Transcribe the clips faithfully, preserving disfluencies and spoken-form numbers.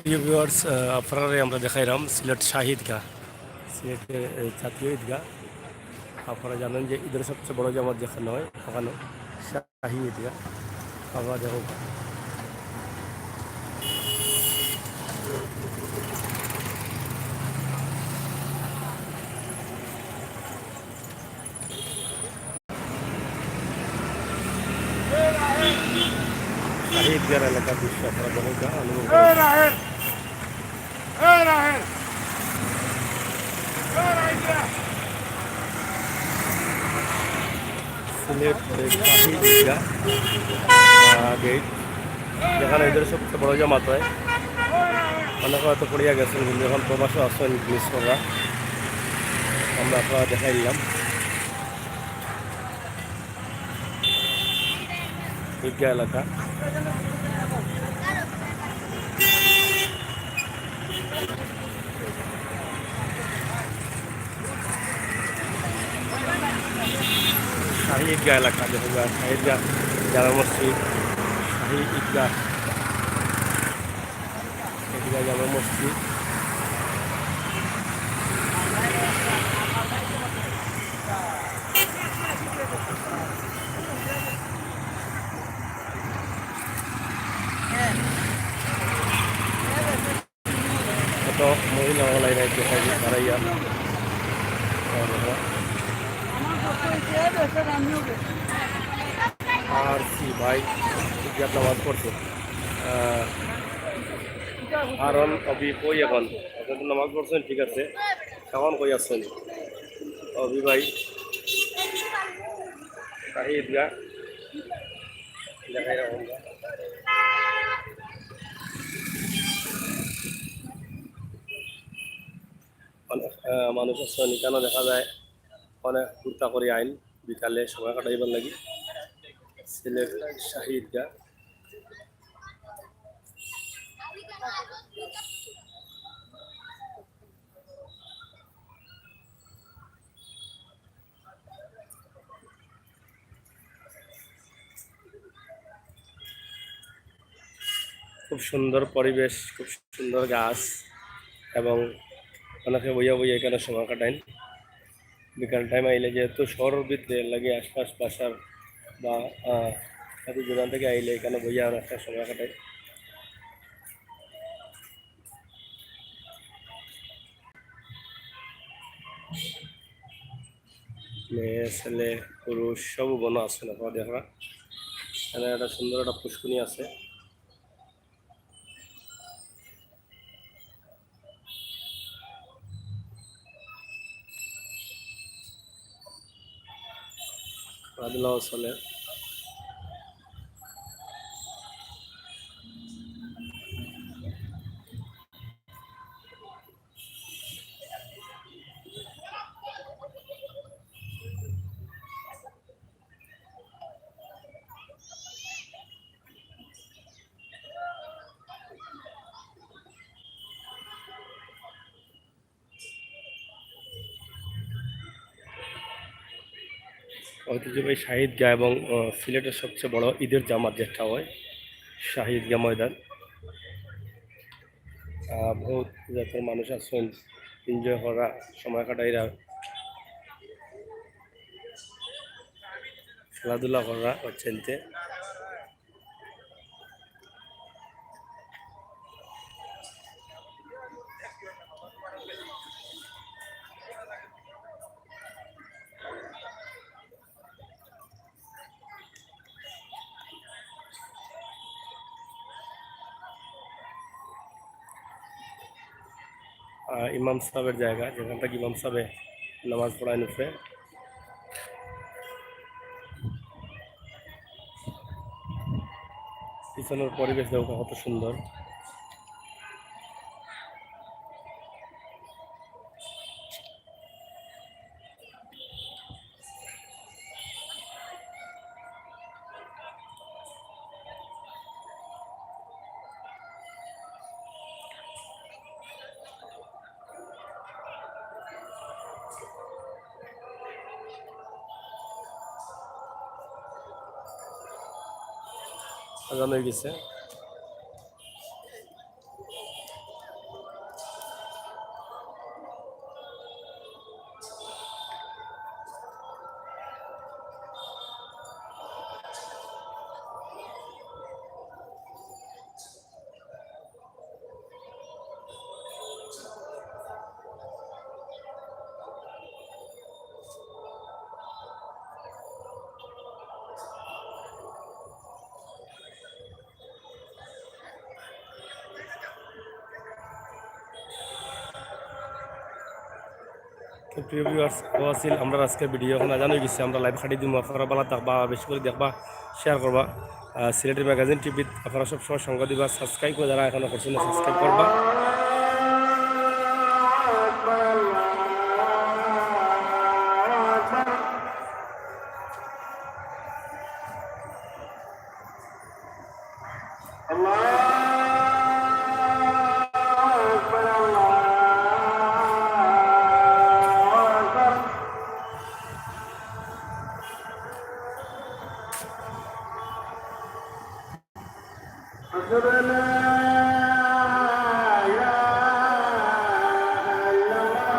প্রিয় ভিউয়ার্স, আহ, আপনারারে আমরা দেখাইলাম সিলেট শাহী ঈদগাহ, সিলেটের এই জাতীয় ঈদগাহ। আপনারা জানেন যে ঈদের সবচেয়ে বড় জামাত যেখানে হয়, ওখানে শাহী ঈদগাহ। আপনারা দেখো, শাহী ঈদগাহ এলাকার দৃশ্য আপনারা দেখো, যা অনুভব করুন। সিলেট শাহী ঈদগাহ, আহ, গেট, যেখানে ঈদের সবচেয়ে বড় জামাত হয়। অনেকে হয়তো পড়িয়া গেছেন, কিন্তু এখন প্রবাসে আছেন, মিস করা। আমরা আপনারা দেখাইলাম ঈদগাহ এলাকা। শাহী ঈদগাহ এলাকা, দেখা যায় শাহী ঈদগাহ, জামে মসজিদ, শাহী ঈদগাহ, ঈদগাহ জামে মসজিদ। কত মহিলা ওলাই নাই, দেখা যায় দাঁড়াইয়া। আর কি ভাই, ঈদগাহ নামাজ পড়ছে। আহ, আরন অভি কই এখন? এখন তো নামাজ পড়ছেন, ঠিক আছে। এখন কই আছেন অভি ভাই? শাহী ঈদগাহ। দেখাই রাখুন। অনেক, আহ, মানুষ আছেন, এখানে দেখা যায় অনেক ঘুরতা করি আইন, বিকালে সময় কাটাইবার লাগি। সিলেট শাহী ঈদগাহ। খুব সুন্দর পরিবেশ, খুব সুন্দর গাছ, এবং অনেকে বইয়া বইয়া এখানে সময় কাটাইন। বিকাল টাইম আইলে, যেহেতু শহরের ভিতরে লাগে, আশপাশ বাসার বা, আহ, এত দূরান্ত থেকে আইলে এখানে বইয়া অনেকটা সময় কাটাই। মেয়ে, ছেলে, পুরুষ সব বনো আছে না, দেখরা। এখানে একটা সুন্দর একটা পুষ্কুনি আছে। খেলাধুলাও চলে। ঐতিহ্যবাহী শাহী ঈদগাহ এবং, আহ, সিলেটের সবচেয়ে বড় ঈদের জামাত যেটা হয়, শাহী ঈদগাহ ময়দান। আহ, বহুত জাতের মানুষ আছেন, এনজয় করা, সময় কাটাইরা, খেলাধুলা করা হচ্ছে এনতে। আহ, ইমাম সাহেবের জায়গা, যেখান থেকে ইমাম সাহেবে নামাজ পড়ায় নুফে। পিছনের পরিবেশ দেখো কত সুন্দর। আজান হয়ে গেছে। প্রিয় ভিউয়ার্স, ও আছিল আমরার আজকের ভিডিও। এখন আজান অই গেছে, আমরা লাইভ কাটি দিমু। আপনারা ভালা থাকবা, বেশি করি দেখবা, শেয়ার করবা। আহ, সিলেটি ম্যাগাজিন টিভিত আপনারা সবসময় সঙ্গ দিবা, সাবস্ক্রাইব করে যারা এখনো করছেন না, সাবস্ক্রাইব করবা। الله أكبر، الله أكبر. أشهد أن لا إله إلا الله.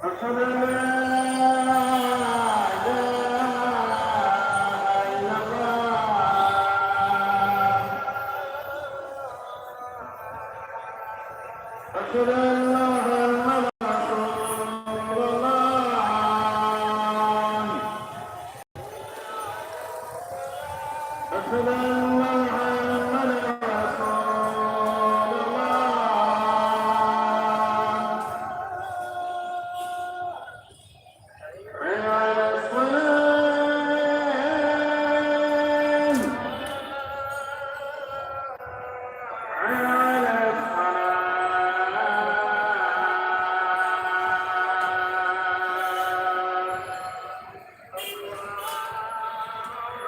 أشهد أن لا إله إلا الله. أشهد أن محمدا رسول الله. أشهد أن محمدا رسول الله. حي على الصلاة. حي على الصلاة. حي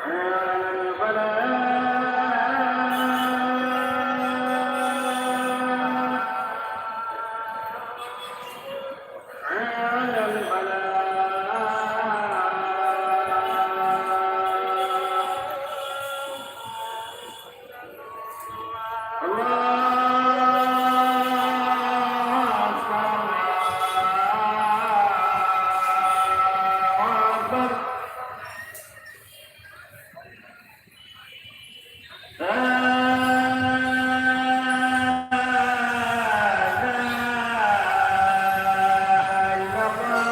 على الفلاح. حي على الفلاح. الله أكبر، الله أكبر. لا إله إلا الله.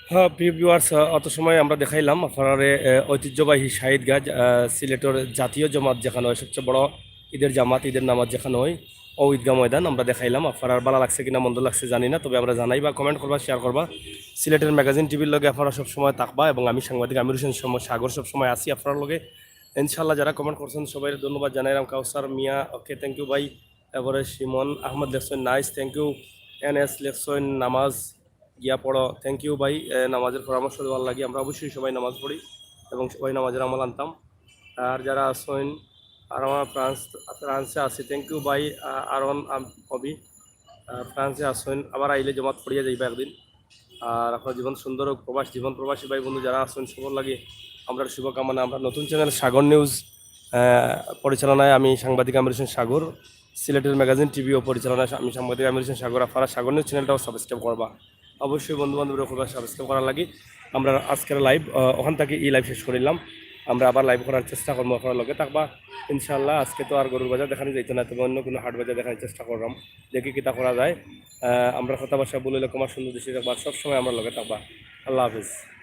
হ্যাঁ, প্রিয় ভিউয়ার্স, আহ, অত সময় আমরা দেখাইলাম আপনারারে, আহ, ঐতিহ্যবাহী শাহিদ গাজ, আহ, সিলেটর জাতীয় জমাত যেখানে হয়, সবচেয়ে বড় ঈদের জামাত, ঈদের নামাজ যেখানে হয়, ও ঈদগাহ ময়দান আমরা দেখাইলাম। আপনারার ভালা লাগছে কিনা মন্দ লাগছে জানি না, তবে আমরা জানাইবা, কমেন্ট করবা, শেয়ার করবা। সিলেটের ম্যাগাজিন টিভির লগে আপনারা সব সময় থাকবা এবং আমি সাংবাদিক আমির হোসেন সম-, সাগর সব সময় আছি আপনারার লগে। ইনশাআল্লাহ, যারা কমেন্ট করছেন সবাই ধন্যবাদ জানাইলাম। কাউসার মিয়া, ওকে, থ্যাংক ইউ ভাই। তারপরে শিমন আহমদ লেখছেন, nice, thank you. N S লেখছেন, নামাজ গিয়া পড়ো, থ্যাংক ইউ ভাই। এ, নামাজের পরামর্শ দেওয়ার লাগি আমরা অবশ্যই সবাই নামাজ পড়ি এবং সবাই নামাজের আমল আনতাম। আর যারা আছেন, আর আমার ফ্রান্স, ফ্রান্সে আছি, থ্যাংক ইউ ভাই। আ-, আরন আম-, অবি, আ, ফ্রান্সে আছেন, আবার আইলে জমাত পড়িয়া যাইবা একদিন। আর আপনার জীবন সুন্দর হোক, প্রবাস জীবন, প্রবাসী ভাই বন্ধু যারা আছেন সবার লাগি আমরা শুভকামনা। আমরা নতুন চ্যানেল সাগর নিউজ, আহ, পরিচালনায় আমি সাংবাদিক আমির হোসেন সাগর, সিলেটের ম্যাগাজিন টিভি ও পরিচালনায় আমি সাংবাদিক আমির হোসেন সাগর। আপনারা সাগর নিউজ চ্যানেলটাও সাবস্ক্রাইব করবা অবশ্যই বন্ধু বান্ধবরা, করবা সাবস্ক্রাইব করার লাগি। আমরা আজকের লাইভ, আহ, ওখান থেকে এই লাইভ শেষ করিলাম। আমরা আবার লাইভ করার চেষ্টা করবো, আপনারা লগে থাকবা ইনশাআল্লাহ। আজকে তো আর গরুর বাজার দেখানি যাইতো না, তবে অন্য কোনো হাট বাজার দেখানোর চেষ্টা করলাম, দেখি কিতা করা যায়। আহ, আমরা কথাবার্তা বলিলে ক্ষমা সুন্দর দৃষ্টি রাখবা, সবসময় আমরা লগে থাকবা। আল্লাহ হাফিজ।